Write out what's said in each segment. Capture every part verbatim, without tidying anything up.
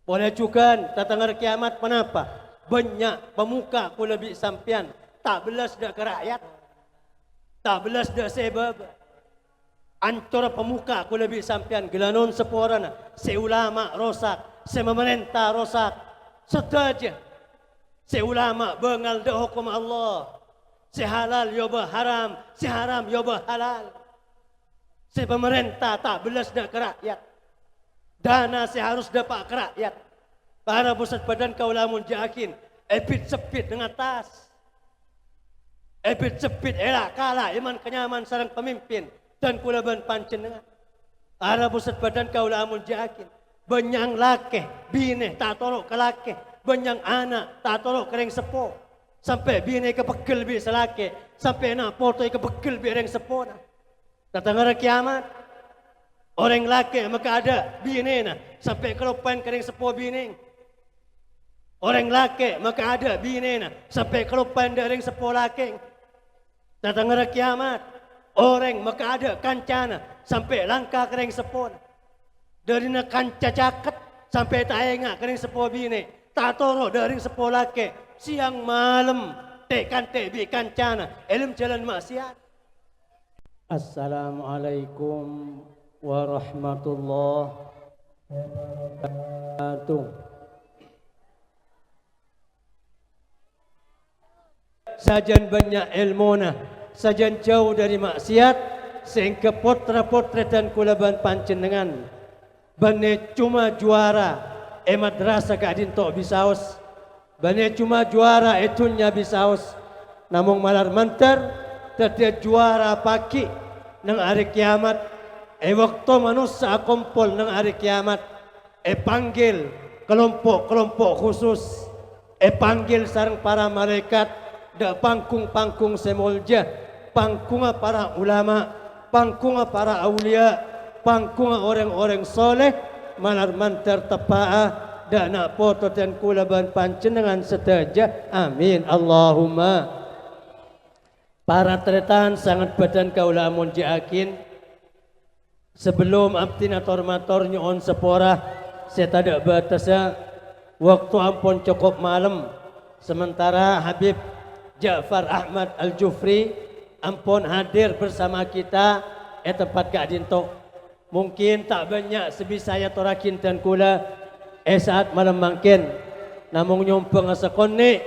Polè jhughân, tatangngèrra kèyamat ponapa? Bânnya' pamokka' kaulâ bi' sampèyan, ta' bellas dâ' ka ra'yat, ta' bellas dâ' sè bâbâ. Ancorra pamokka' kaulâ bi' sampèyan, ghellâ' non saporana, sè ulama rosak, sè mamarènta rosak, sadhâjâ. Sè ulama bângal dâ' hokomma Allah, sè halal èobâ haram, sè haram èobâ halal. Sè pamarènta ta' bellas dâ' ka ra'yat. Dana sè harus dâpa' ka ra'yat. Para bhusat bhâdhân kaulâ amoljâ'aghin, èbit-sebbit neng attas. Èbit-sebbit èla'-kala' è man-kanyaman sareng pamimpin, dân kaulâ bân panjhennengngan. Para bhusat bhâdhân kaulâ amoljâ'aghin, bânnya'an lakè, binè ta' toro' ka lakè, bânnya'an ana' ta' toro' ka rèng seppo. Sampè' binè èkapeggel bi' sè lakè, sampè' na' poto èkapeggel bi' rèng seppona. Tatangngèrra kèyamat, orèng lakè makaadâ' binèna sampè' kaloppaèn ka rèng seppo binèng. Orèng lakè makaadâ' binèna sampè' kaloppaèn dâ' rèng seppo lakèng. Tatangngèrra kèyamat, orèng makaadâ' kancana sampè' langka ka rèng seppona. Dârina kanca cakèt sampè' ta' enga' ka rèng seppo binè', ta' toro' dâ' rèng seppo lakè', sèyang malem tè'-kantè' bi' kancana è lem jhâlân ma'siyat. Assalamualaikum warahmatullahi wabarakatuh. Sajân bânnya' èlmona, sajân jâu dâri ma'siyat, sehingga potra-potrè dân kaulâ bân panjhennengngan bânnè coma juwara è madrasah ka'dinto bisaos, bânnè coma juwara è dhunnya bisaos, namong malar mandhâr dhâddhiyâ juwara pagghi' neng arè kèyamat, è bâkto manossa akompol neng arè kèyamat. Èpanggil kalompo'-kalompo' khusus, èpanggil sareng para malaèkat dâ' panggung-panggung sè molja, panggungnga para ulama, panggungnga para auliya, panggungnga orèng-orèng soleh, malar mandhâr teppa'a dâ' na' poto dân kaulâ bân panjhennengngan sadhâjâ. Amin, Allahumma. Para tarètan sanget bhâdhân kaulâ amoljâ'aghin. Sabellunna abdhina tor-mator nyo'on sapora sè tadâ' bâtessa, bâkto ampon cokop malem, sementara Habib Ja'far Ahmad Al-Jufri ampon hadir bersama kita è tempat ka'dinto. Mungkin ta' bânnya' sè bisa èyatorraghi dân kaulâ è sa'at malem mangkèn, namong nyombhângnga sakonè'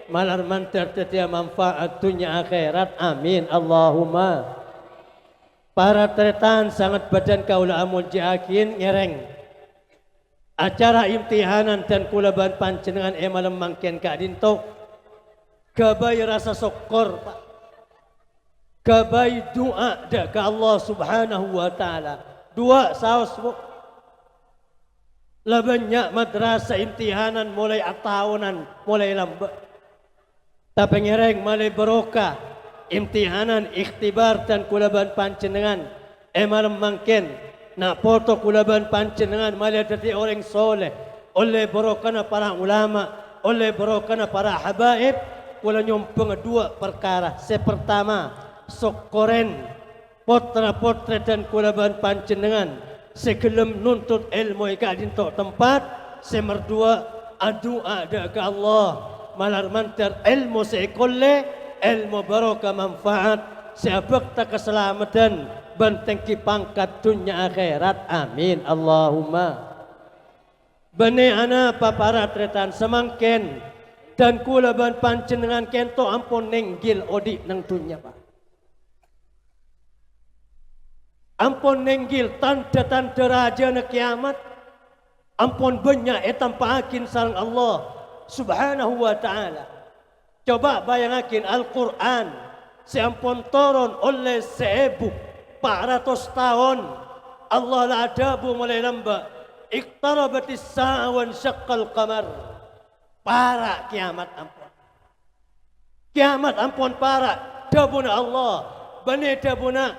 malar mandhâr dhâddhiyâ manfaat dhunnya akhèrat. Amin, Allahumma. Para tarètan sanget bhâdhân kaulâ amoljâ'aghin ngèrèng acara imtihanan dân kaulâ bân panjhennengngan è malem mangkèn ka'dinto. Ghâbây rasa sokkor, Pa'. Ghâbây du'a dâ' ka Allah Subhanahu wa Ta'ala. Du'a saos, Bu. La bânnya' madrasah imtihanan molaè ataonan, molaè lambâ'. Tapè ngèrèng malè barokah imtihanan ikhtibar dân kaulâ bân panjhennengngan è malem mangkèn, na' poto kaulâ bân panjhennengngan malè dhâddhi orèng soleh, ollè barokana para ulama, ollè barokana para habaib, kaulâ nyombhângnga duwâ' parkara. Sè partama, sokkorèn potra-potrè dân kaulâ bân panjhennengngan sè ghellem nontot èlmo è ka'dinto tempat, sè marduwâ', adu'a dâ' ka Allah, malar mandhâr èlmo sè èkollè, èlmo barokah manfaat, sè abhâkta kasalameddhân bân tèngghi pangkat dhunnya akhèrat. Amin, Allahumma. Bânnè anapa para tarètan samangkèn, dân kaulâ bân panjhennengngan kènto ampon nènggil odi' neng dhunnya, Pa'. Ampon nènggil tandhâ-tandhâ rajâna kèyamat, ampon bânnya' ètampa'aghin sareng Allah Subhanahu wa Ta'ala. Coba bâjângaghin Al-Qur'an sè ampon toron ollè saèbu pa' ratos taon. Allah la adhâbu molaè lambâ', "Iqtarabatis sa'ah wansyaqqal qamar." Para' kèyamat ampon. Kèyamat ampon para', dhâbuna Allah, bânnè dhâbuna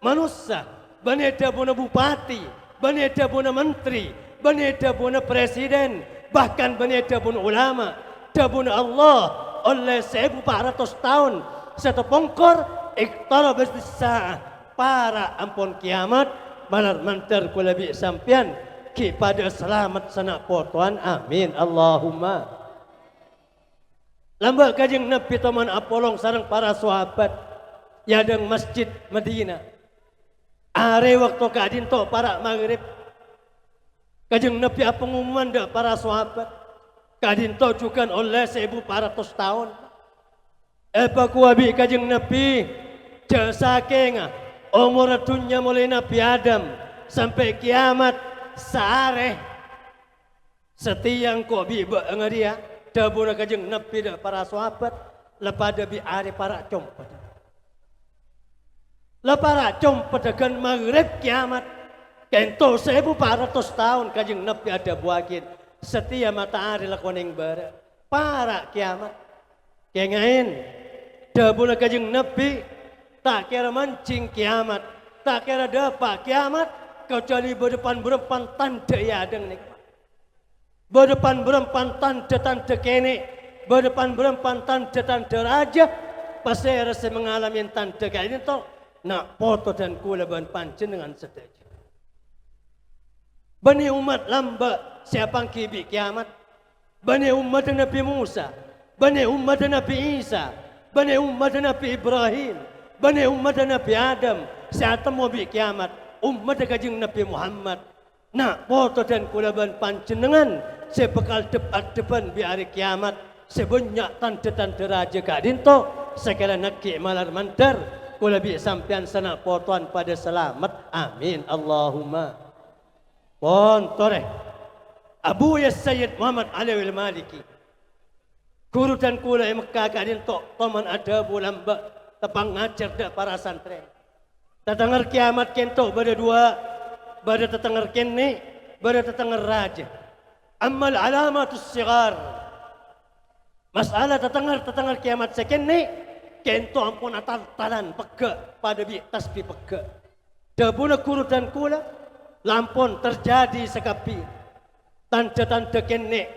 manossa, bânnè dhâbuna bupati, bânnè dhâbuna menteri, bânnè dhâbuna presiden, bahkan bânnè dhâbuna ulama, dhâbuna Allah, ollè saèbu pa' ratos taon sè tapongkor, iqtarabatis sa'ah, para' ampon kèyamat, malar mandhâr kaulâ bi' sampèyan ghi' padâ salamet sana' potowan. Amin, Allahumma. Lambâ' Kanjeng Nabbhi toman apolong sareng para sahabat è adâ'na Masjid Madinah. Arè bâkto ka'dinto para' maghrib, Kanjeng Nabbhi apangomoman dâ' para sahabat, "Ka'dinto jhughân ollè saèbu pa' ratos taon." Èpakowa bi' Kanjeng Nabbhi, jhâ' sakènga omorra dhunnya molaè Nabbhi Adam sampè' kèyamat saarè. Satèya engko' bi' bâ'na rèya, dhâbuna Kanjeng Nabbhi dâ' para sahabat, la padâ bi' arè para' compoddhâ. La para' compoddhâ ghân maghrib kèyamat. Ka'dinto saèbu pa' ratos taon Kanjeng Nabbhi adhâbuwâghi, satèya matahari la konèng bârâ', para' kèyamat. Kènga'è, dhâbuna Kanjeng Nabbhi, ta' kèra manjheng kèyamat, ta' kèra dâpa' kèyamat, kacobâli bâdâ pan-bârâmpan tandhâ è adâ'na nèka. Bâdâ pan-bârâmpan tandhâ-tandhâ kènè', bâdâ pan-bârâmpan tandhâ-tandhâ rajâ, pasèra sè mangalamè tandhâ ka'dinto, na' poto dân kaulâ bân panjhennengngan sadhâjâ. Bânnè ommat lambâ' sè apangghi bi' kèyamat. Bânnè ommaddhâ Nabbhi Mosa, bânnè ommaddhâ Nabbhi Isa, bânnè ommaddhâ Nabbhi Ibrahim, bânnè ommaddhâ Nabbhi Adam sè atemmo bi' kèyamat, ommaddhâ Kanjeng Nabbhi Muhammad. Na' poto dân kaulâ bân panjhennengngan sè bhâkal dhep-addhebbhân bi' arè kèyamat, sè bânnya' tandhâ-tandhâ rajâ ka'dinto, sè kèra nèngghi malar mandhâr, kaulâ bi' sampèyan sana' potowan padâ salamet. Amin, Allahumma. Pon torè. Abuya Sayyid Muhammad Alawil Maliki. Ghuru dân kaulâ è Mekka ka'dinto toman adhâbu lambâ' tepang ngajhâr dâ' para santrè. Tatangngèr kèyamat kènto bâdâ duwâ', bâdâ tatangngèr kènè', bâdâ tatangngèr rajâ. Ammal alamatus sighar. Mas'ala tatangngèr-tatangngèr kèyamat sè kènè', kènto ampon atal-talan pegghâ' padâ bi' tasbih pegghâ'. Dhâbuna ghuru dân kaulâ, la ampon terjadi sakabbhi. Tandhâ-tandhâ kènè'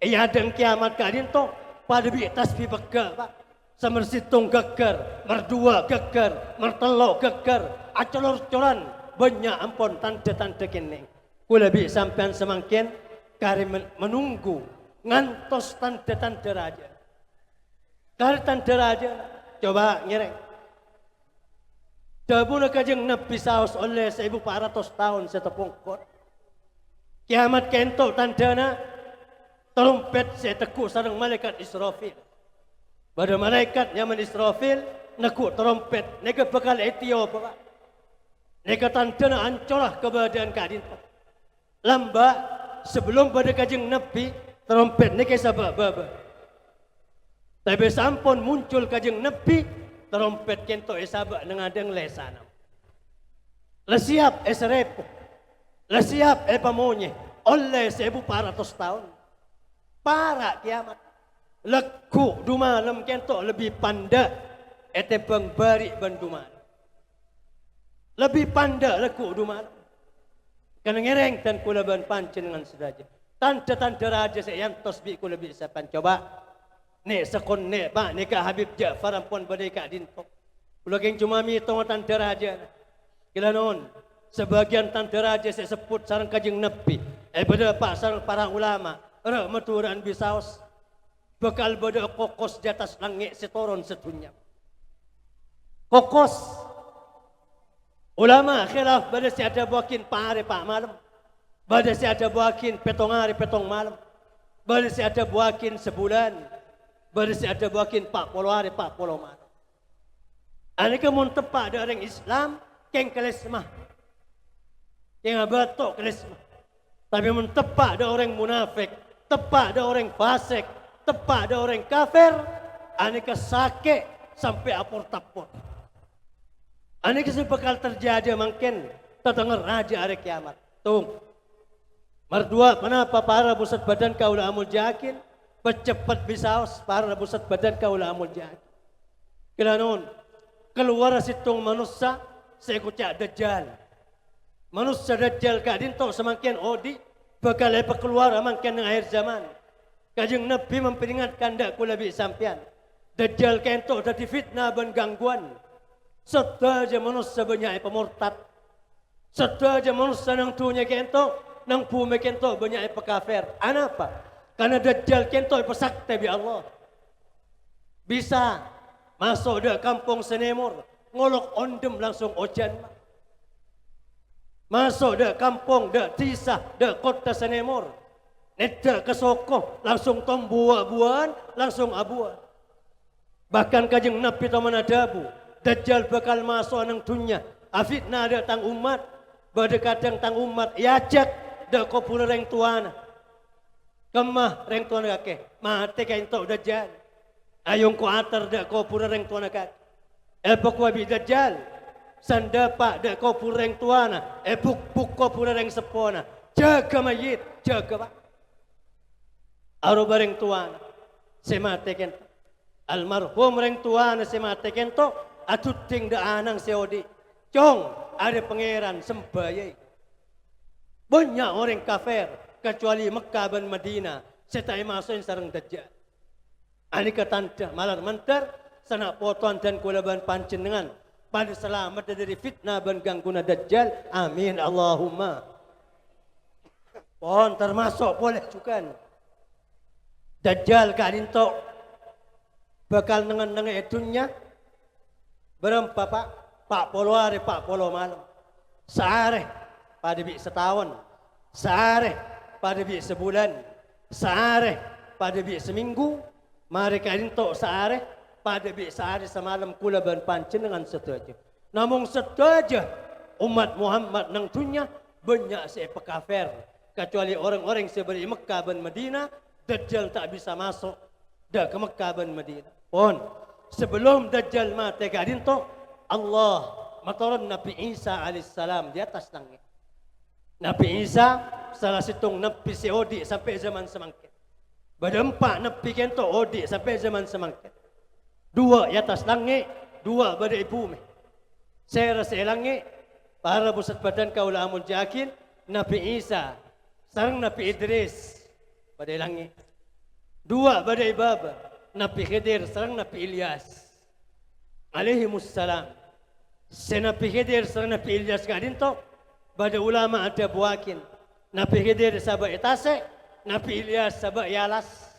è adâ'na kèyamat ka'dinto padâ bi' tasbih pegghâ', Pa'. Sè mer sèttong ghâgghâr, mer duwâ' ghâgghâr, mer tello' ghâgghâr, acor-coran, bânnya' ampon tandhâ-tandhâ kènè'. Kaulâ bi' sampèyan samangkèn karè men-, menunggu ngantos tandhâ-tandhâ rajâ. Karè tandhâ rajâ, coba ngèrèng. Dhâbuna Kanjeng Nabbhi saos ollè saèbu pa' ratos taon sè tapongkor. Kèyamat kènto tandhâna tarompèt sè ètegghu' sareng malaèkat Israfil. Bâdâ malaèkat nyamana Israfil negghu' tarompèt, nèka bhâkal ètèyopa, Pa'. Nèka tandhâna ancorra kabâdâ'ân ka'dinto. Lambâ', sabellunna bâdâ Kanjeng Nabbhi, tarompèt nèka èsabâ' bâbâ. Tapè sampon muncul Kanjeng Nabbhi, tarompèt kènto èsabâ' neng-adheng lèsanna. La siap èsarèpo, la siap èpamonyè, ollè saèbu pa' ratos taon. Para' kèyamat. Lagghu' du-malem kènto lebbi pandâ' ètèmbhâng bâri' bân du-malem. Lebbi pandâ' lagghu' du-malem. Kèng ngèrèng dân kaulâ bân panjhennengngan sadhâjâ. Tandhâ-tandhâ rajâ sè èantos bi' kaulâ bi' sampèyan. Coba. Nè', sakon nè', Pa', nèka Habib Ja'far ampon bâdâ è ka'dinto. Kaulâ kèng coma mètonga tandhâ rajâna. Ghilâ non, sabâgiyân tandhâ rajâ sè èsebbhut sareng Kanjeng Nabbhi, èpadâpa' sareng para ulama, ra'-madhurâ'ân bisaos. Bhâkal bâdâ kokos è attas langngè' sè toron sadhunnya. Kokos. Ulama khilaf, bâdâ sè adhâbuwâghi pa' arè pa' malem. Bâdâ sè adhâbuwâghi pèttong arè pèttong malem. Bâdâ sè adhâbuwâghi sabulân. Bâdâ sè adhâbuwâghi pa' polo arè pa' polo malem. Anèka mon teppa' dâ' orèng Islam, kèng kalèsma. Kèng abâto kalèsma. Tapè mon teppa' dâ' orèng munafik, teppa' dâ' orèng fasik, teppa' dâ' orèng kafir, anèka sakè' sampè' apor-tapor. Anèka sè bhâkal terjadi mangkèn, tatangngèr rajâ arè kèyamat. Tung. Mardhuwâ', ponapa para pusat bhâdhân kaulâ amoljâ'âghi? Pècceppet bisaos para pusat bhâdhân kaulâ amoljâ'âghi. Ghilâ non, kalowara sèttong manossa sè èkoca' Dajjal. Manossa Dajjal ka'dinto samangkèn odi', bhâkal èpakalowara mangkèn neng akhèr jhâman. Kanjeng Nabbhi mapèringatan dâ' kaulâ bi' sampèyan. Dajjal ka'dinto dhâddhi fitna bân gangguwân. Sadhâjâ manossa bânnya' èpamortad. Sadhâjâ manossa neng dhunnya ka'dinto Neng bhumè kento bânnya' èpakafèr. Anapa? Karna Dajjal kento èpasaktè bi' Allah. Bisa maso' dâ' kampong sè nèmor, ngolok ondhem langsung ojhân. Maso' dâ' kampong, dâ' dhisa, dâ' kottha sè nèmor, nèddhâ' ka soko, langsung tombu wa'-buwa'an, langsung abuwâ. Bahkan Kanjeng Nabbhi toman adhâbu, "Dajjal bhâkal maso'a neng dhunnya, afitna dâ' tang ommat. Bâdâ kadhâng tang ommat èajhâk dâ' kobhurrâ rèng towana." Kemma rèng towana kakè, matè ka'dinto Dajjal. Ayo engko' ater dâ' kobhurrâ rèng towana kakè. Èpakowa bi' Dajjal. Sandhâpa' dâ' kobhurrâ rèng towana, èbukbuk kobhurrâ rèng seppona. Jâgâ mayyit, jâgâ, Pa'. Aroba rèng towana sè matè kento. Almarhum rèng towana sè matè kento adhuddhing dâ' ana'na sè odi'. "Cong, arè Pangèran sembâ, yâ." Bânnya' orèng kafèr, kacuali Mekka bân Madinah, sè ta' èmaso'è sareng Dajjal. Anèka tandhâ malar mandhâr, sana' potowan dân kaulâ bân panjhennengngan padâ salameddhâ dâri fitna bân gangghuna Dajjal. Amin, Allahumma. Pon, tamaso' polè jhughân. Dajjal ka'dinto bhâkal neng-ennengngè è dhunnya. Bârâmpa, Pa'? Pa' polo arè, pa' polo malem. Saarè padâ bi' sataon. Saarè padâ bi' sabulân. Saarè padâ bi' samènggu. Marè ka'dinto saarè padâ bi' saarè samalem kaulâ bân panjhennengngan sadhâjâ. Namong sadhâjâ ommat Muhammad neng dhunnya bânnya' sè èpakafèr, kacuali orèng-orèng sè bâdâ è Mekka bân Madinah, Dajjal ta' bisa maso' dâ' ka Mekka bân Madinah. Pon, sabellum Dajjal matè ka'dinto, Allah matoron Nabbhi Isa alaihissalam è attas langngè'. Nabbhi Isa sala sèttong nabbhi sè odi' sampè' jhâman samangkèn. Bâdâ empa' nabbhi kento odi' sampè' jhâman samangkèn. Duwâ' è attas langngè', duwâ' bâdâ è bhumè. Sèra sè è langngè', para bhusat bhâdhân kaulâ amoljâ'aghi, Nabbhi Isa sareng Nabbhi Idris bâdâ è langngè'. Duwâ' bâdâ è bâbâ, Nabbhi Khidir sareng Nabbhi Ilyas alaihimussalam. Sè Nabbhi Khidir sareng Nabbhi Ilyas ka'dinto, bâdâ ulama adhâbuwâghi, Nabbhi Khidir sabâ' è tasè', Nabbhi Ilyas sabâ' è alas.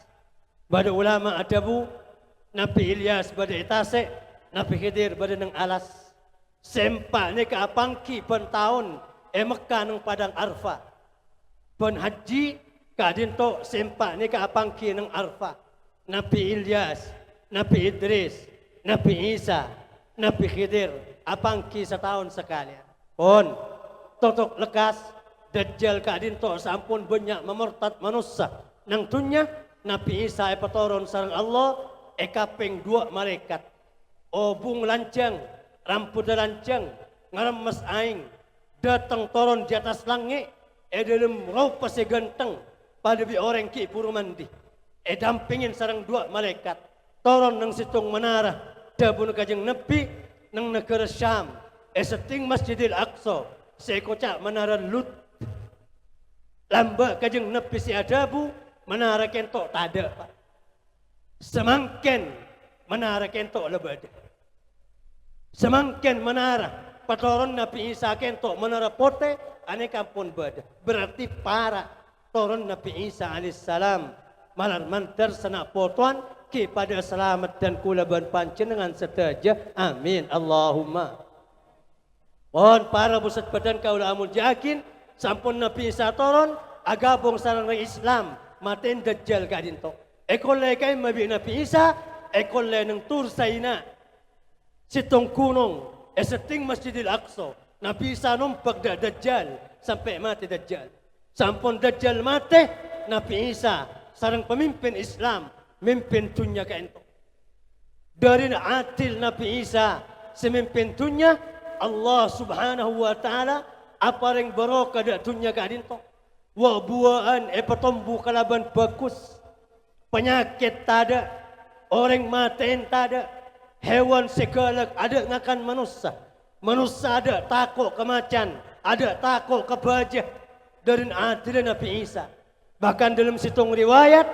Bâdâ ulama adhâbu, Nabbhi Ilyas bâdâ è tasè', Nabbhi Khidir bâdâ neng alas. Sè empa' nèka apangghi bân taon è Mekka neng Padang Arfa. Bân hajji ka'dinto sè empa' nèka apangghi neng Arfa. Nabbhi Ilyas, Nabbhi Idris, Nabbhi Isa, Nabbhi Khidir apangghi sataon sakalèyan. Pon, totok lekkas, Dajjal ka'dinto saampon bânnya' mamortad manossa neng dhunnya, Nabbhi Isa èpatoron sareng Allah è kapèng duwâ' malaèkat. Obung lanjhâng, rambhudda lanjhâng, ngaremmes aèng, dâteng toron è attas langngè', è dâlem ropa sè ghântheng, padâ bi' orèng ghi' bhuru mandi. Èdampèngè sareng duwâ' malaèkat, toron neng sèttong manara, dhâbuna Kanjeng Nabbhi, neng naghârâ Syam, è seddhing Masjidil Aqsa, sè èkoca' Manara Lut. Lambâ' Kanjeng Nabbhi sè adhâbu, manara kento tadâ', Pa'. Samangkèn manara kento la bâdâ. Samangkèn manara patoron Nabbhi Isa kento manara potè, anèka ampon bâdâ. Berarti para' toron Nabbhi Isa alaihissalam malar mandhâr sana' potowan ghi' padâ salamet dân kaulâ bân panjhennengngan sadhâjâ. Amin. Allahumma. Pon, para bhusat bhâdhân kaulâ amoljâ'aghi, sampon Nabbhi Isa toron, aghâbung sareng rèng Islam, matè'è Dajjal ka'dinto. Èkollè ka'imma bi' Nabbhi Isa, èkollè neng Tur Saina. Sèttong ghunong, è seddhing Masjidil Aqsa, Nabbhi Isa nombhâk dâ' Dajjal, sampè' matè Dajjal. Sampon Dajjal matè, Nabbhi Isa sareng pamimpin Islam mimpin dhunnya ka'dinto. Dârina adil Nabbhi Isa sè mimpin dhunnya, Allah Subhanahu wa Ta'ala aparèng barokah dâ' dhunnya ka'dinto. Wa'-buwa'an èpatombu kalabân bhâghus. Panyakèt tadâ', orèng matè'è tadâ', hèwan sè ghâlâk adâ' ngakan manossa. Manossa adâ' tako' ka macan, adâ' tako' ka bâjâ. Dârina adilna Nabbhi Isa. Bahkan dâlem sèttong riwayat,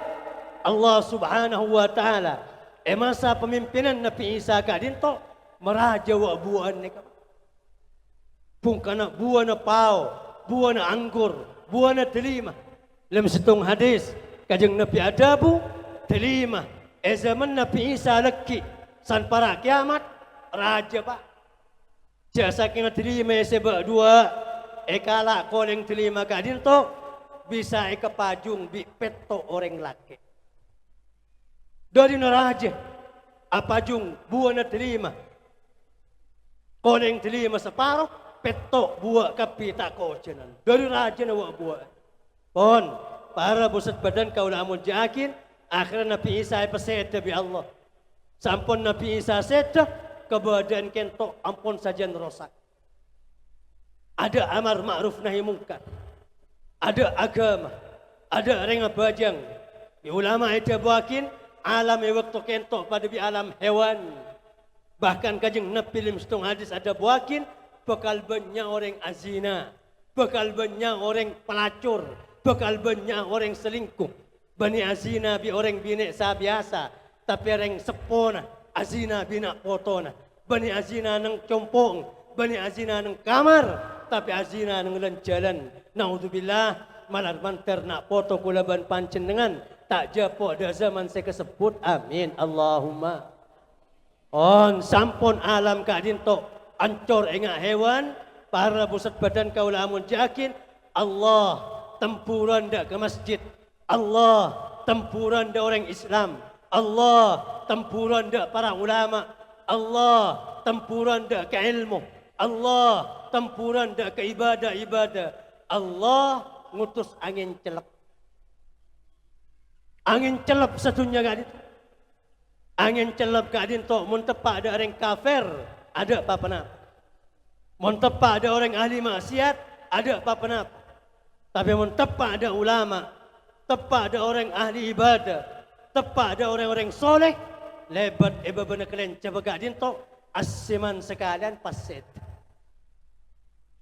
Allah Subhanahu wa Ta'ala è masa pamimpinan Nabbhi Isa ka'dinto marajâ wa'-buwa'an nèka. Bhungkana buwâna pao, buwâna anggur, buwâna dâlima. Lem sèttong hadis, Kanjeng Nabi adhâbu, dâlima è zaman Nabi Isa lagghi' san para' kèyamat, rajâ, Pa'. Jhâ' sakènga dâlima sè bâ' duwâ', èkala' kolèng dâlima ka'dinto bisa èkapajung bi' pètto' orèng lakè'. Dâri narajâ apajung buwâna dâlima. Kolèng dâlima saparo, pètto' buwâ' kabbhi ta' kojhânan. Dâri rajâna wâ'-buwâ'ân. Pon, para bhusat bhâdhân kaulâ amoljâ'aghin, akhèrra Nabi Isa èpasèdhâ bi' Allah. Sampon Nabi Isa sèdhâ, kabâdâ'ân kènto' ampon sajân rosak. Adâ' amar ma'ruf nahi mungkar. Adâ' aghâma. Adâ' rèng abhâjâng. Bi' ulama èdhâbuwâghin, alam è bâkto kènto' padâ bi' alam hèwan. Bahkan Kanjeng Nabi lem sèttong hadis adhâbuwâghin, bhâkal bânnya' orèng azina, bhâkal bânnya' orèng palacor, bhâkal bânnya' orèng salingko. Bânnè azina bi' orèng binè' sabiyasa, tapè rèng seppona azina bi' na' potona. Bânnè azina neng compo'en, bânnè azina neng kamar, tapè azina neng lan-jhâlân. Naudzubillah, malar mandhâr na' poto kaulâ bân panjhennengngan ta' jhâpo' dâ' zaman sè kasebbhut. Amin. Allahumma. On sampon alam ka'dinto' ancor enga' hèwan, para bhusat bhâdhân kaulâ amoljâ'aghin, Allah temburan dâ' ka masjid, Allah temburan dâ' orèng Islam, Allah temburan dâ' para ulama, Allah temburan dâ' ka èlmo, Allah temburan dâ' ka ibâdâ-ibâdâ, Allah ngutus angèn cellep. Angèn cellep sadhunnya ka'dinto'. Angèn cellep ka'dinto' mon teppa' dâ' orèng kafir, adâ' pa-ponapa. Mon teppa' dâ' orèng ahli ma'siyat, adâ' pa-ponapa. Tapè mon teppa' dâ' ulama, teppa' dâ' orèng ahli ibâdâ, teppa' dâ' orèng-orèng soleh, lèbât è bâbâna kalèncabhâ ka'dinto', asèman sakalèyan pasèdhâ.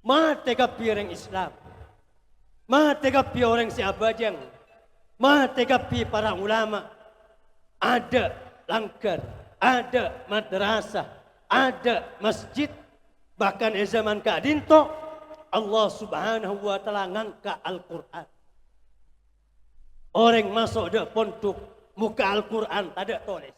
Matè kabbhi orèng Islam. Matè kabbhi orèng sè abhâjâng. Matè kabbhi para ulama. Adâ' langghâr, adâ' madrasah, adâ' masjid. Bahkan è zaman ka'dinto', Allah Subhanahu wa Ta'ala ngangka' Al-Qur'an. Orèng maso' dâ' pondhuk, mokka' Al-Qur'an tadâ' tolès.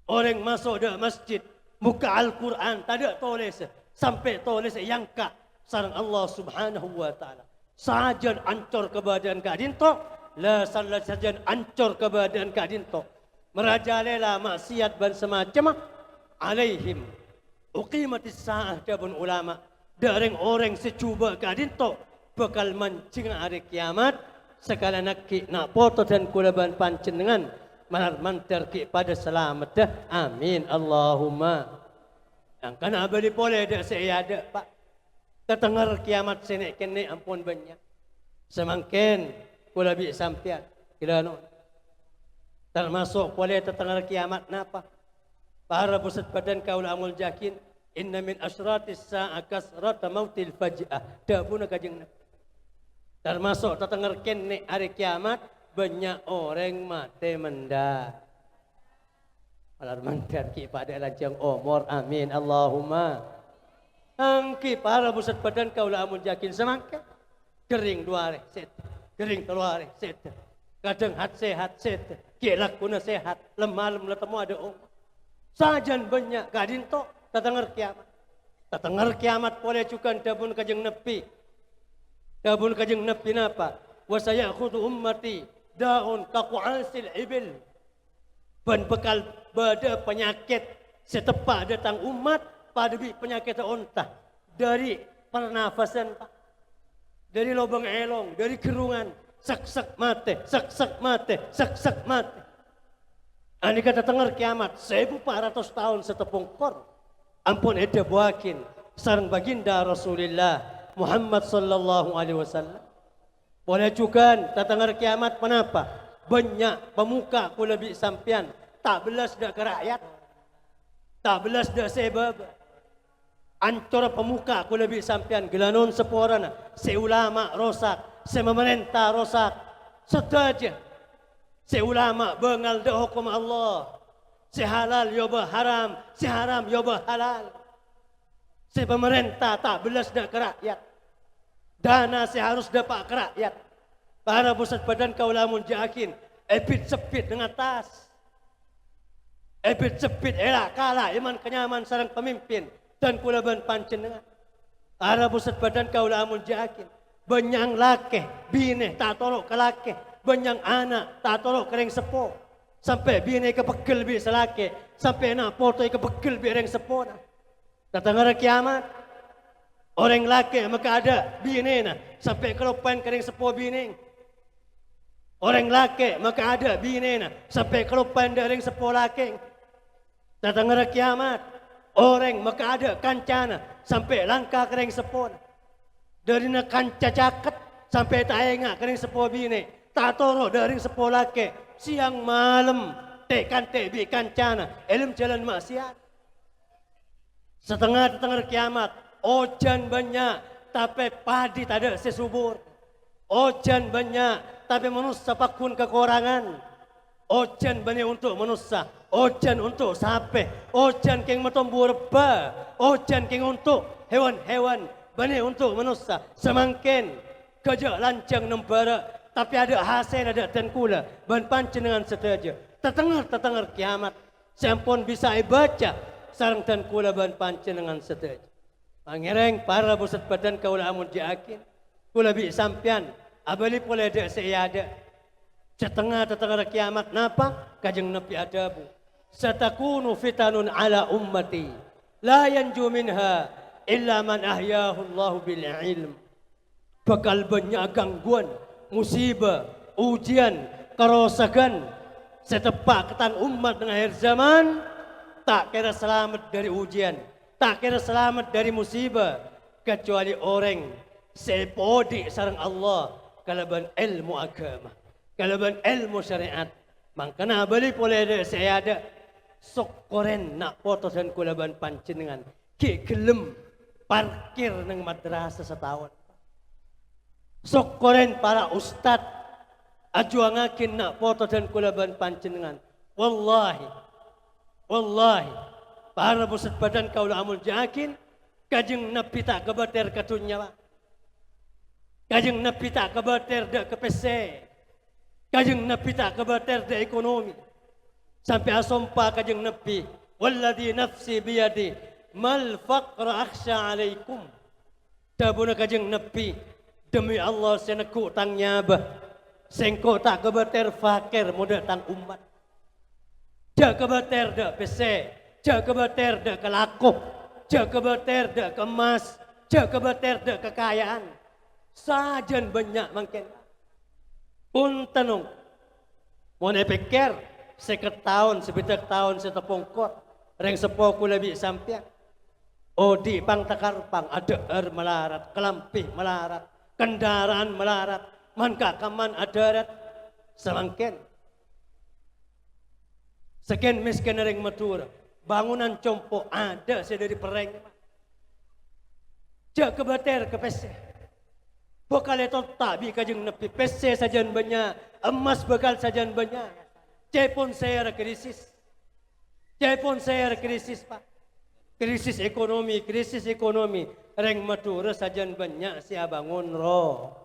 Orèng maso' dâ' masjid, mokka' Al-Qur'an tadâ' tolès, sampè' tolès èangka' sareng Allah Subhanahu wa Ta'ala. Sajân ancor kabâdâ'ân ka'dinto', la sala sajân ancor kabâdâ'ân ka'dinto'. Marajalèla ma'siyat bân samacemma, alaihim uqimatis sa'ah, dhâbuna ulama, dâ' rèng-orèng sè jhubâ' ka'dinto' bhâkal manjhengnga arè kèyamat, sakalèyan aghi' na' poto dân kaulâ bân panjhennengngan, malar mandhâr ghi' padâ salameddhâ. Amin, Allahumma. Sangkana abâli polè dâ' sè è adâ', Pa'. Tatengnger kèyamat sè nè'-kènè' ampon bânnya'. Samangkèn kaulâ bi' sampèyan, ghilâ no. Tamaso' polè tatengnger kèyamat napa? Para bhusat bhâdhân kaulâ amoljâ'aghin, "Inna min asyratis sa'ah kasratu mautil faj'ah," dhâbuna Kanjeng Nabi. Tamaso' tatengnger kènè' arè kèyamat, bânnya' orèng matè mendâ'. Malar mandhâr ghi' padâ lanjhâng omor. Amin. Allahumma. Èngghi para bhusat bhâdhân kaulâ amoljâ'aghin samangkèn. Ghering duwâ arè sèdhâ. Ghering tello arè sèdhâ. Kadhâng hat-sèhat sèdhâ. Ghi' lagguna sèhat. Lem-malem la temmo adâ' omor. Sajân bânnya' ka'dinto' tatengnger kèyamat. Tatengnger kèyamat polè jhughân dhâbuna Kanjeng Nabi. Dhâbuna Kanjeng Nabi napa? "Wa saya'khudhu ummati da'un ka qu'asil ibil." Bân bhâkal bâdâ panyakèt sè teppa' dâ' tang ommat padâ bi' panyakèddhâ onta. Dâri parnafasan, Pa'. Dâri lobâng èlong, dâri gherrungan, sèk-sèk matè, sèk-sèk matè, sèk-sèk matè. Anèka tatengnger kèyamat, saèbu pa' ratos taon sè tapongkor ampon èdhâbuwâghin sareng Baginda Rasulillah Muhammad sallallahu alaihi wasallam. Polè jhughân, tatengnger kèyamat ponapa? Bânnya' pamokka' kaulâ bi' sampèyan, ta' bellas dâ' ka ra'yat, ta' bellas dâ' sè è bâbâ. Ancorra pamokka' kaulâ bi' sampèyan, ghâlânon saporana, sè ulama rosak, sè mamarènta rosak, sadhâjâ. Sè ulama bângal dâ' hokomma Allah, sè halal èobâ haram, sè haram èobâ halal. Sè pamarènta ta' bellas dâ' ka ra'yat. Dana sè harus dâpa' ka ra'yat. Para bhâsat bhâdhân kaulâ amoljâ'aghin, èbit-sebbit neng attas. Èbit-sebbit èla'-kala' èman-kanyaman sareng pamimpin, dân kaulâ bân panjhennengngan. Para bhâsat bhâdhân kaulâ amoljâ'aghin. Bânnya'an lakè, binè ta' toro' ka lakè, bânnya'an ana' ta' toro' ka rèng seppo. Sampè' binè èkapeggel bi' sè lakè, sampè' na' poto èkapeggel bi' rèng seppona. Tatangngèrra kèyamat. Orèng lakè maka'adâ' binèna sampè' kaloppaèn ka rèng seppo binèng. Orèng lakè maka'adâ' binèna sampè' kaloppaèn dâ' rèng seppo lakèng. Tatangngèrra kèyamat. Orèng maka'adâ' kancana sampè' langka ka rèng seppona. Dârina kanca caket sampè' ta' enga' ka rèng seppo binè', ta' toro' dâ' rèng seppo lakè', sèyang malem tè'-kantè' bi' kancana è lem jhâlân ma'siyat. Satengnga tatangngèrra kèyamat, ojhân bânnya', tapè padhi tadâ' sè subur. Ojhân bânnya', tapè manossa pagghun kakorangan. Ojhân bânnè onto' manossa, ojhân onto' sapè, ojhân kèng matombu rebbhâ, ojhân kèng onto' hewan-hewan, bânnè onto' manossa. Samangkèn, ghâjâ' lanjhâng nambhârâ', tapè adâ' hasèlla dâ' dân kaulâ bân panjhennengngan sadhâjâ. Tatangngèr-tatangngèr kèyamat sè ampon bisa èbâca sareng dân kaulâ bân panjhennengngan sadhâjâ. Pangèrèng, para bhâsat bhâdhân kaulâ amoljâ'aghin, kaulâ bi' sampèyan abâli polè dâ' sè èadâ'. Satengnga tatangngèrra kèyamat napa? Kanjeng Nabbhi adhâbu, "Satakunu fitanun ala ummati, la yanju minha illa man ahyahu Allahu bil ilm." Bhâkal bânnya' gangguwân, musiba, ujiyân, karosaghân sè teppa' ka tang ommat neng akhèr zaman, ta' kèra salamet dâri ujiyân, ta' kèra salamet dâri musiba, kacobâli orèng sè èpodhi' sareng Allah kalabân èlmo aghâma, kalabân èlmo syarè'at. Mangkana abâli polè dâ' sè èadâ', sokkorèn na' poto dân kaulâ bân panjhennengngan ghi' ghellem parkir neng madrasah sataon. Sokkorèn para ustad ajhuwângaghi na' poto dân kaulâ bân panjhennengngan. Wallahi, wallahi, para bhâsat bhâdhân kaulâ amoljâ'aghin, Kanjeng Nabbhi ta' kabâtèr ka dhunnya, Pa'. Kanjeng Nabbhi ta' kabâtèr dâ' ka pèssè. Kanjeng Nabbhi ta' kabâtèr dâ' ekonomi. Sampè' asompa Kanjeng Nabbhi, "Walladzi nafsi biyadi, mal faqra akhsya alaikum." Dhâbuna Kanjeng Nabbhi, "Demi Allah sè neggu' tang nyabâ, sèngko' ta' kabâtèr fakèr mon dâ' tang ommat." Jhâ' kabâtèr dâ' pèssè, jhâ' kabâtèr dâ' ka lako, jhâ' kabâtèr dâ' ka emmas, jhâ' kabâtèr dâ' kakaja'an. Sajân bânnya' mangkèn. Ponten, ong. Mon èpèkkèr, sèket taon, sabidhâk taon sè tapongkor, rèng seppo kaulâ bi' sampèyan. Odi' pang-takarpang, adhâ'âr malarat, kalambhi malarat, kendaraan malarat, man-kakaman adhârât. Samangkèn, Sakèng mèskènna rèng Madhurâ, bângonan compo' adâ' sè dâri perrèng. Jhâ' kabâtèr ka pèssè. Bhâkal ètotta' bi' Kanjeng Nabbhi, pèssè sajân bânnya', emmas bhâkal sajân bânnya'. Ca'èpon sèra krisis. Ca'èpon sèra krisis, Pa'. Krisis ekonomi, krisis ekonomi. Rèng Madhurâ sajân bânnya' sè abângon, ro.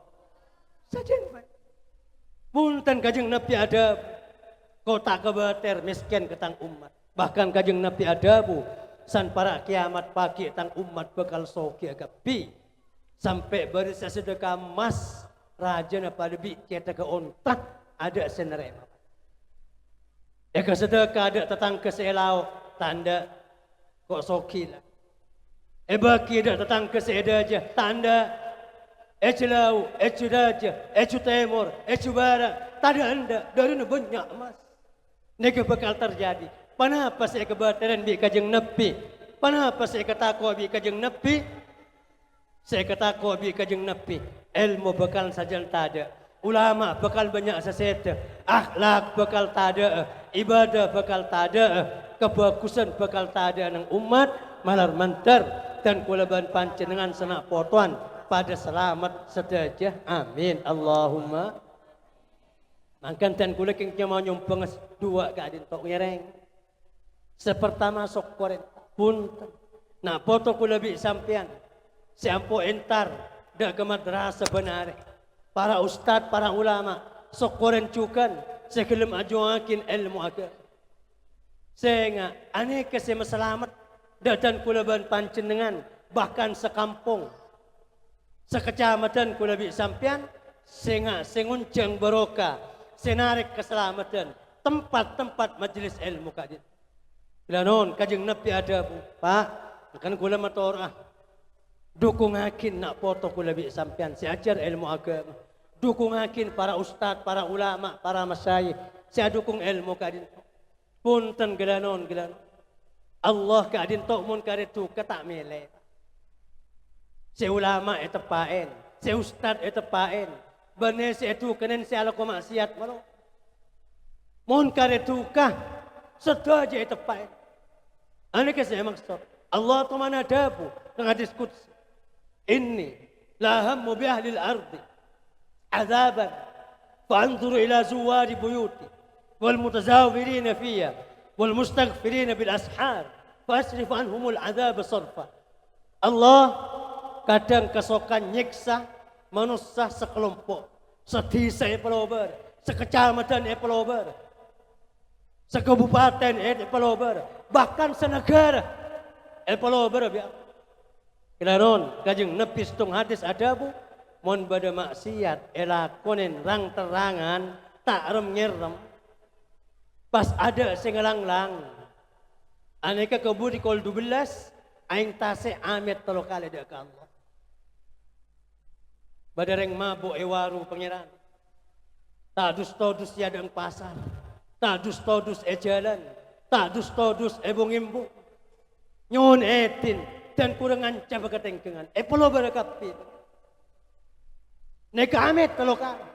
Sajân bânnya'. Ponten Kanjeng Nabbhi adhâbu, "Ko' ta' kabâtèr mèskèn ka tang ommat." Bahkan Kanjeng Nabbhi adhâbu, "San para' kèyamat paghi' tang ommat bhâkal soghi'â kabbhi, sampè' bârâs asadhâka emmas rajâna padâ bi' cèthagghâ onta, adâ' sè narèma." Èkasadhâka dâ' tatangghâ sè è lao', tandhâ'. Ko' soghi, la. Èbâghi dâ' tatangghâ sè è dâjâ, tandhâ'. È jhâlao', è jhâdâjâ, è jhâtèmor, è jhâbârâ', tadâ' endâ', dârina bânnya' emmas. Nèka bhâkal terjadi. Ponapa sè èkabâtèrè bi' Kanjeng Nabbhi? Ponapa sè èkatako' bi' Kanjeng Nabbhi? Sè èkatako' bi' Kanjeng Nabbhi, èlmo bhâkal sajân tadâ', ulama bhâkal bânnya' sè sèdhâ, akhlak bhâkal tadâ'â, ibadah bhâkal tadâ'â, kabhâghusân bhâkal tadâ'â neng ommat, malar mandhâr, dhân kaulâ bân panjhennengngan sanna' potowan padâ salamet sadhâjâ. Amin. Allahumma. Mangkana dhân kaulâ kèng coma nyombhângnga duwâ' ka'dinto ngèrèng. Sè partama, sokkorè. Ponten. Na' poto kaulâ bi' sampèyan sè ampo entar dâ' ka madrasah bân arè. Para ustad, para ulama, sokkorèn jhughân sè ghellem ajhuwâghin èlmo aghâma. Sènga' anèka sè masalamet dâ' dhân kaulâ bân panjhennengngan, bahkan sakampong, sakacammadan kaulâ bi' sampèyan, sènga' sè ngonjhâng barokah, sè narèk kasalameddhân, tempat-tempat majelis èlmo ka'dinto. Bilâ non, Kanjeng Nabbhi adhâbu, "Pa', mangkana kaulâ matoro'a, dhukungngaghi na' poto kaulâ bi' sampèyan sè ajhâr èlmo aghâma. Dhukungngaghi para ustad, para ulama, para masyayikh sè adhukung èlmo ka'dinto." Ponten, ghâlânon, ghâlânon. Allah ka'dinto mon karè dhukâ ta' mèlè. Sè ulama èteppa'èn, sè ustad èteppa'èn, bânnè sè èdhukânèn sè alako ma'siyat malolo. Mon karè dhukâ, sadhâjâ èteppa'èn. Anèka sè èmaksod. Allah Ta'ala adhâbu neng hadis qudsi, "Inni la ahammu bi ahlil ardi adzaban, fa anzuru ila zuwwari buyuti, wal mutazawirina fiha, wal mustaghfirina bil ashar, fa asrif anhumul adzaba sarfa." Allah kadhâng kasokan nyèksa manossa sakalompo', sadhisa èpalobâr, sakacammadan èpalobâr, sakabupaten èpalobâr, bahkan sanagara èpalobâr, bi' Ghâlânon, Kanjeng Nabbhi sèttong hadis adhâbu, "Mon bâdâ ma'siyat èlakonè rang-terrangan, ta' rem-ngèrrem, pas adâ' sè ngalanglang, anèka kabudi kol dubellâs, aèng tasè' amèt tello kalè dâ' ka Allah." Bâdâ rèng mabuk è waru Pangèran. Ta' dus-todus è adâ'na pasar, ta' dus-todus è jhâlân, ta' dus-todus è bung-embu. Nyo'on èdin, dân kurang ngancaba katèngghângan. Èpalobâr kabbhi. Nèka amèt tello kalè.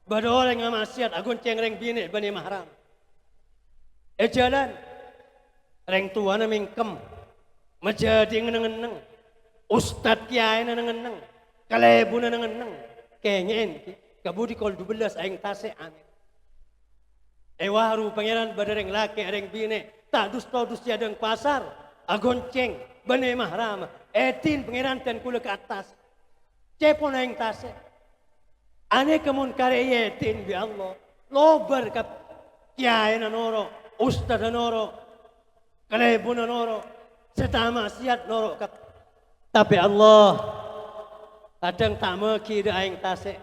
Bâdâ orèng ama'siyat agoncèng rèng binè' bânnè mahram. È jhâlân, rèng towana mèngkem, majâdhi'i neng-enneng, ustad kèyaèna neng-enneng, kalèbunna neng-enneng, kèngè'è, kabudi kol dubellâs aèng tasè' amèt. È waru Pangèran bâdâ rèng lakè' rèng binè', ta' dus-todus è adâ'na pasar, agoncèng, bânnè mahram, èdin Pangèran dân kulâ ka attas. Cèpon aèng tasè'. Anèka mon karè èdin bi' Allah, lobâr ka kèyaèna noro', ustadda noro', kalèbunna noro', sè ta' ma'siyat noro' ka. Tapè Allah kadhâng ta' maghi dâ' aèng tasè'.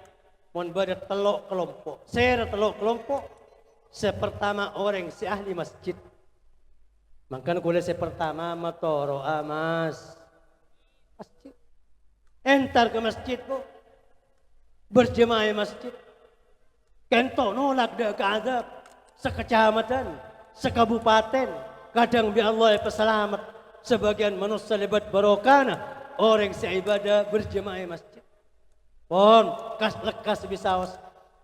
Mon bâdâ tello' kalompo'. Sèra tello' kalompo'? Sè partama orèng sè ahli masjid. Mangkana kulâ sè partama matoro'a mas-, masjid. Entar ka masjid, Bu. Berjemaah è masjid. Kènto nolak dâ' ka adzâb. Sakacammadan, sakabupaten, kadhâng bi' Allah èpasalamet. Sabâgiyân manossa lèbât barokana orèng sè ibâdâ berjemaah è masjid. Pon, kas-lekkas bisaos.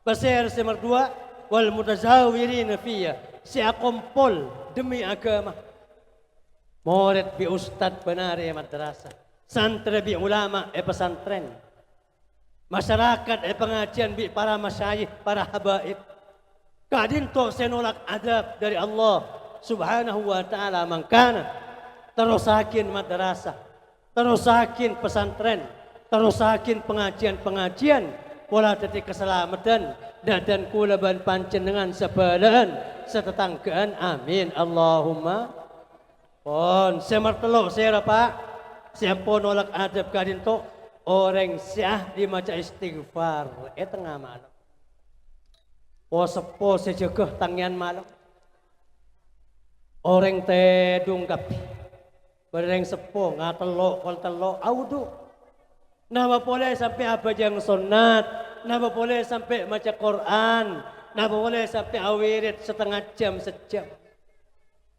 Pasèra sè marduwâ', wal mutazawirina fiha, sè akompol dhemmi aghâma. Morèd bi' ustad bân arè è madrasah, santrè bi' ulama è pasantrèn, masyarakat è pangajiyân bi' para masyayikh, para habaib. Ka'dinto sè nolak adzâb dâri Allah Subhanahu wa Ta'ala, mangkana terrossaghin madrasah, terrossaghin pasantrèn, terrossaghin pangajiyân-pangajiyân, pola dhâddhi kasalameddhân dâ' dhân kulâ bân panjhennengngan sabhâlâ'ân, satatangghâ'ân. Amin. Allahumma. Pon, sè martello' sèra, Pa'? Sè ampon nolak adzâb ka'dinto, orèng sè ahli maca istighfar è tengnga malem. Po-seppo sè jâgâ tangèyan malem. Orèng tèdung kabbhi. Bâdâ rèng seppo ngatello', kol tello', awudu. Napa polè sampè' abhâjâng sonnat, napa polè sampè' maca Qur'an, napa polè sampè' awirid satengnga jam, sajjhâm.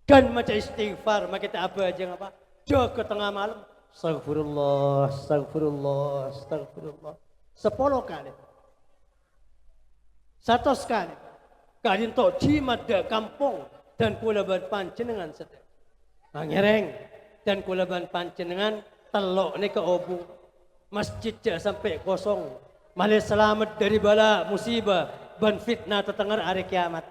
Ghân maca istighfar, makè ta' abhâjâng apa? Jâgâ tengnga malem. Astagfirullah, astagfirullah, astagfirullah. Sapolo kalè. Satos kalè. Ka'dinto jimat dâ' kampong dhân kulâ bân panjhennengngan sadhâjâ. Mangèrèng, dhân kulâ bân panjhennengngan tello' nèka obu. Masjid jhâ' sampè' kosong. Malè salamet dâri bâlâ, musiba, bân fitna tatengnger arè kèyamat.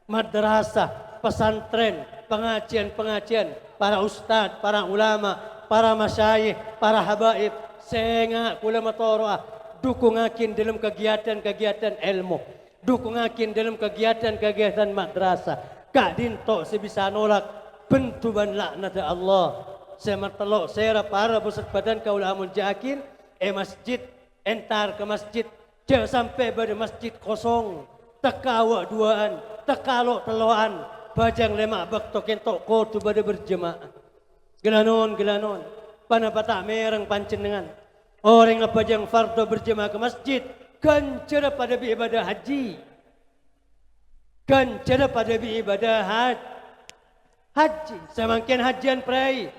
Madrasah, pasantrèn, pangajiyân-pangajiyân, para ustad, para ulama, para masyayikh, para habaib, Sènga' kaulâ matoro'a, dhukungngaghi dâlem kagiatan-kagiatan èlmo, dhukungngaghi dâlem kagiatan-kagiatan madrasah. Ka'dinto sè bisa nolak bhendhu bân la'nadhâ Allah. Sè matello', sèra para bhusat bhâdhân kaulâ amolja'aghi è masjid, entar ka masjid, jhâ' sampè' bâdâ masjid kosong, tekka awa' duwâ'ân, tekka lo'-tello'an, bhâjâng lèma' bâkto kènto kodhu bâdâ berjemaah. Ghâlânon-ghâlânon, ponapa ta' mèreng panjhennengngan? Orèng abhâjâng fardhu berjemaah ka masjid, ghânjhârâ padâ bi' ibâdâ hajji. Ghânjhârâ padâ bi' ibâdâ haj-, hajji. Samangkèn hajjiyân prai,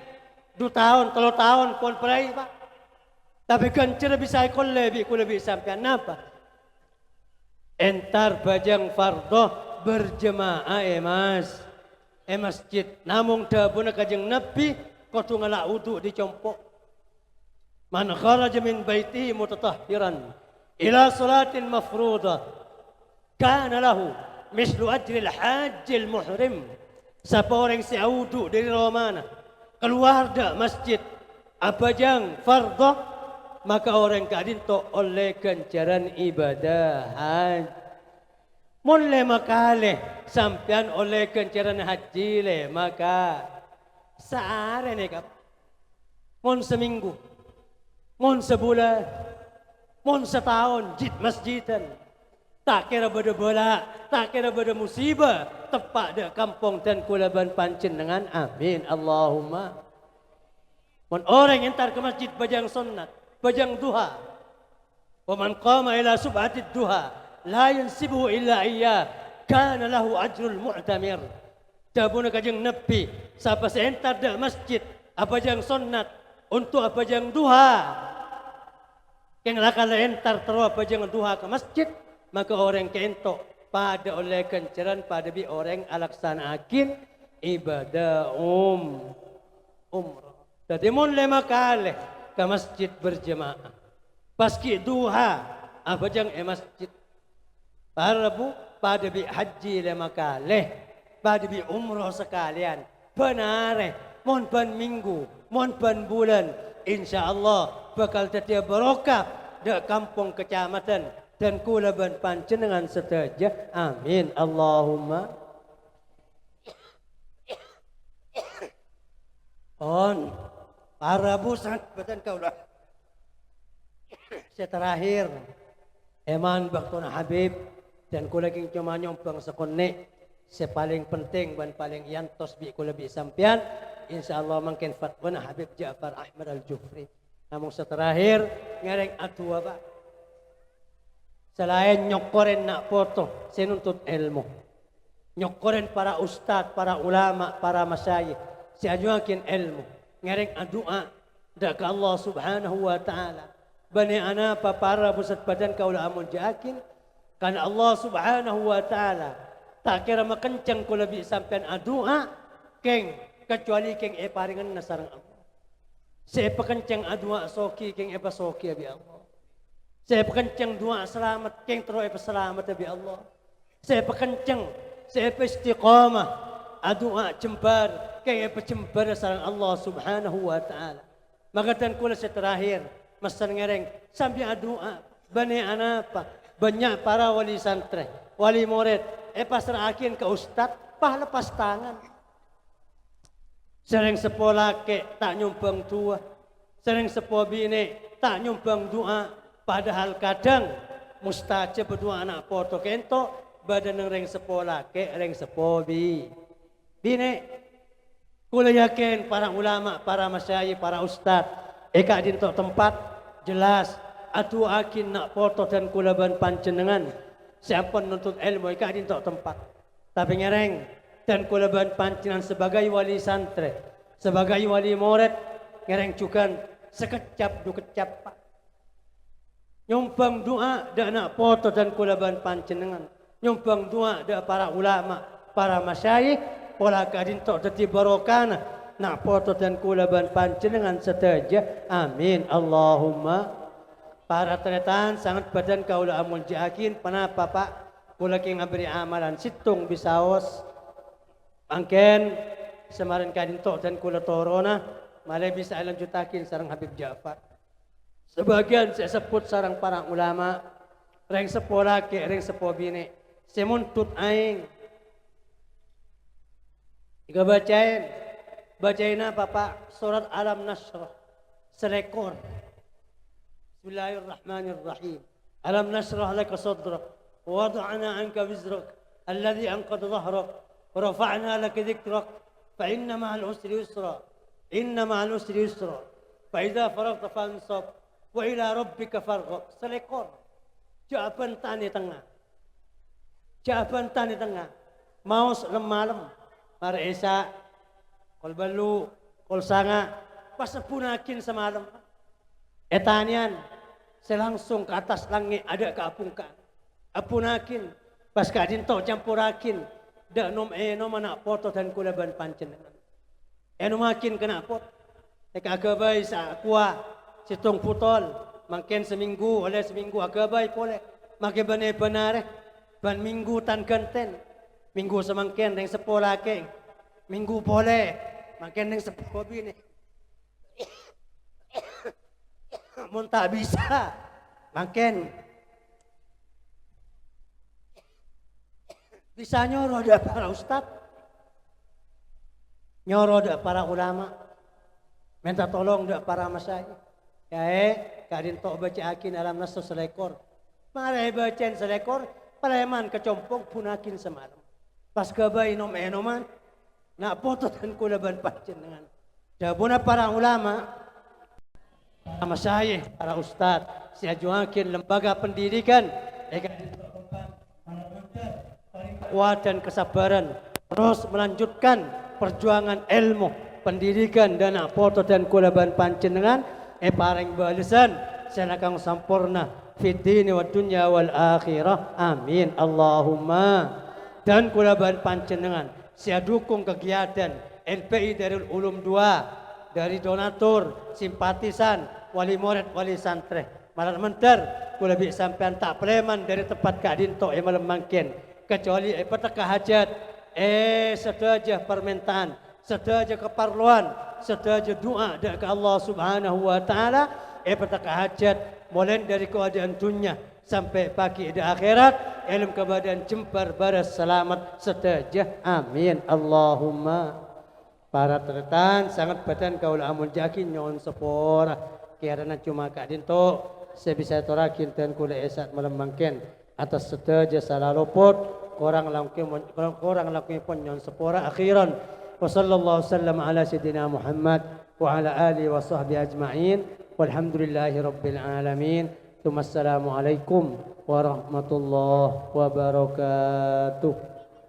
du taon, tello taon pon prai, Pa'. Tapè ghânjhârâ bisa èkollè bi' kaulâ bi' sampèyan. Napa? Entar bhâjâng fardhu berjemaah è mas-, è masjid. Namong dhâbuna Kanjeng Nabbhi kodhu ngala' wudu' dâri compo'. "Man kharaja min baitihi mutatahhiran ila shalatin mafruḍah, kana lahu mislu ajril hajjil muhrim." Sapa orèng sè awudu' dâri romana, kalowar dâ' masjid, abhâjâng fardhu, maka orèng ka'dinto ollè ghânjhârân ibâdâ haj-, Mon lèma kalè sampèyan ollè ghânjhârân hajji lèma ka-, saarè nèka. Mon samènggu, mon sabulân, mon sataon, jhit-masjhidhân. Ta' kèra bâdâ bâlâ, ta' kèra bâdâ musibâ, teppa' dâ' kampong dân kaulâ bân panjhennengngan. Amin. Allahumma. Mon orèng entar ka masjid bhâjâng sonnat, bhâjâng duha, "Wa man qama ila subhatid duha la yunsibuhu illa iyyah, kana lahu ajrul mu'tamir." Dhâbuna Kanjeng Nabbhi, "Sapa sè entar dâ' masjid abhâjâng sonnat onto' abhâjâng duha, kèng la kala entar terro abhâjâng duha ka masjid, maka orèng ka'ento padâ ollè ghânjhârân padâ bi' orèng alaksana'aghi ibâdâ um-, umrah." Dhâddhi, mon lèma kalè ka masjid berjemaah, pas ghi' duha abhâjâng è masjid. Para rabu padâ bi' hajji lèma kalè, padâ bi' umroh sakalèyan, bân arè, mon bân mènggu, mon bân bulân, insyaallah bhâkal dhâddhiyâ barokah dâ' kampong kacamadhân dân kaulâ bân panjhennengngan sadhâjâ. Amin. Allahumma. Pon, para bhusat bhâdhân kaulâ. Sè terakhir, èman bâktona Habib, dân kaulâ kèng coma nyombhâng sakonè', sè palèng penting bân palèng èyantos bi' kaulâ bi' sampèyan, insyaallah mangkèn fatwana Habib Ja'far Ahmad Al-Jufri. Namong sè terakhir, ngèrèng adu'a, Pa'. Salaèn nyokkorè na' poto sè nuntut èlmo, nyokkorè para ustad, para ulama, para masyayikh sè ajuwâghin èlmo, ngèrèng adu'a dâ' ka Allah Subhanahu wa Ta'ala. Bânnè anapa para bhusat bhâdhân kaulâ amolja'aghi, karna Allah Subhanahu wa Ta'ala ta' kèra makenjhâng kaulâ bi' sampèyan adu'a, kèng, kacuwali kèng èparèngana sareng Allah. Sè èpakenjhâng adu'a soghi kèng èpasoghiya bi' Allah. Sè èpakenjhâng du'a salamet kèng terro èpasalamettâ bi' Allah. Sè èpakenjhâng, sè èpaistiqomah adu'a jembhâr kèng èpajembhârâ sareng Allah Subhanahu wa Ta'ala. Maka dân kaulâ sè terakhir, messen ngèrèng sambi adu'a, bânnè anapa, bânnya' para wali santrè, wali morèd, èpasra'aghi ka ustad, pas lepas tangan. Sè rèng seppo lakè' ta' nyombhâng du'a, sè rèng seppo binè' ta' nyombhâng du'a, padahal kadhâng mustajab du'a ana' poto kènto bâdâ neng rèng seppo lakè', rèng seppo bi-, binè'. Kaulâ yakin para ulama, para masyayikh, para ustad è ka'dinto tempat jelas adu'aaghi na' poto dân kaulâ bân panjhennengngan sè ampon nuntut èlmo è ka'dinto tempat. Tapè ngèrèng, dân kaulâ bân panjhennengngan sebagai wali santrè, sebagai wali morèd, ngèrèng jhughân sakejjhâp du kejjhâp, Pa'. Nyombhâng du'a dâ' na' poto dân kaulâ bân panjhennengngan. Nyombhâng du'a dâ' para ulama, para masyayikh, pola ka'dinto dhâddhi barokana na' poto dân kaulâ bân panjhennengngan sadhâjâ. Amin. Allahumma. Para tarètan, sanget bhâdhân kaulâ amolja'aghi, ponapa, Pa'? Kaulâ kèng aberri' amalan sèttong bisaos. Mangkèn, samarèn ka'dinto dân kaulâ torona, malè bisa èlanjhuttaghi sareng Habib Ja'far. Sabâgiyân sè èsebbhut sareng para ulama, rèng seppo lakè', rèng seppo binè', sè mondhut aèng. Èghâ bâcaèn, bâcaèna, Bapa', sorat Alam Nasyrah, salèkor. Bismillahirrahmanirrahim. Alam nasyrah laka sadrak, wa wada'na anka wizrak, alladzi anqadha dhahrak, wa rafa'na laka dzikrak, fa inna ma'al usri yusra, inna ma'al usri yusra, fa idza faraghta fansab, wa ila rabbika farghab. Salèkor. Jhâ' abhântanè tengnga. Jhâ' abhântanè tengnga. Maos lem-malem. Marè Isya, kol bâllu', kol sanga', pas ebbhunaghin samalem. Ètanèyan sè langsung ka attas langngè' adâ' ka abhungka'an. Ebbhunaghin, pas ka'dinto' camporraghin, dâ' nom-ènoma na' poto dân kaulâ bân panjhennengngan. Ènomaghin ka na' poto. Èkaghâbây sakowa, sèttong butol, mangkèn samènggu, ollè samènggu aghâbây polè. Makè bân-èbân arè, bân mènggu tan-ghântèn. Mènggu samangkèn rèng seppo lakè', mènggu polè, mangkèn rèng seppo binè'. Mon ta' bisa, mangkèn bisa nyoro dâ' para ustad, nyoro dâ' para ulama, mènta tolong dâ' para masyayikh. Yâ, ka'dinto' bâca'aghin Alam Nasyrah salèkor. Marè bâca'èn salèkor, palèman ka compo' ebbhunaghin samalem. Pas ghâbây nom-ènoman, na' poto dân kaulâ bân panjhennengngan. Dhâbuna para ulama, para masyayikh, para ustad, sè ajhuwâghin lembaga pendidikan, kekuatan kesabaran, terus melanjutkan perjuangan ilmu, pendidikan, dâ' na' poto dân kaulâ bân panjhennengngan, èparèng bâlessan sè langkong samporna fid dini wad dunya wal akhirah. Amin. Allahumma. Dân kaulâ bân panjhennengngan sè adhukung kagiatan L P I Darul Ulum dua, dâri donatur, simpatisan, wali morèd, wali santrè. Mara mandhâr, kaulâ bi' sampèyan ta' palèman dâri tempat ka'dinto' è malem mangkèn, kacobâli èpatekka hajat, è sadhâjâ parmènta'an, sadhâjâ kaparlowan, sadhâjâ du'a dâ' ka Allah Subhanahu wa Ta'ala, èpatekka hajat, molaè dâri kaadâ'ân dhunnya, sampè' paghi' dâ' akhèrat, è alam kabâdâ'ân jembhâr bârâs salamet sadhâjâ. Amin. Allahumma. Para tarètan, sanget bhâdhân kaulâ amoljâ'aghi nyo'on sapora. Kèrana coma ka'dinto' sè bisa ètorraghi dân kaulâ è sa'at malem mangkèn. Atas sadhâjâ sala lopot, korang langkong-, korang langkongèpon nyo'on sapora. Akhiran, wa sallallahu sallam ala sayyidina Muhammad wa ala alihi wa sahbihi ajma'in. Walhamdulillahi rabbil alamin. Tsumma assalamualaikum warahmatullahi wabarakatuh.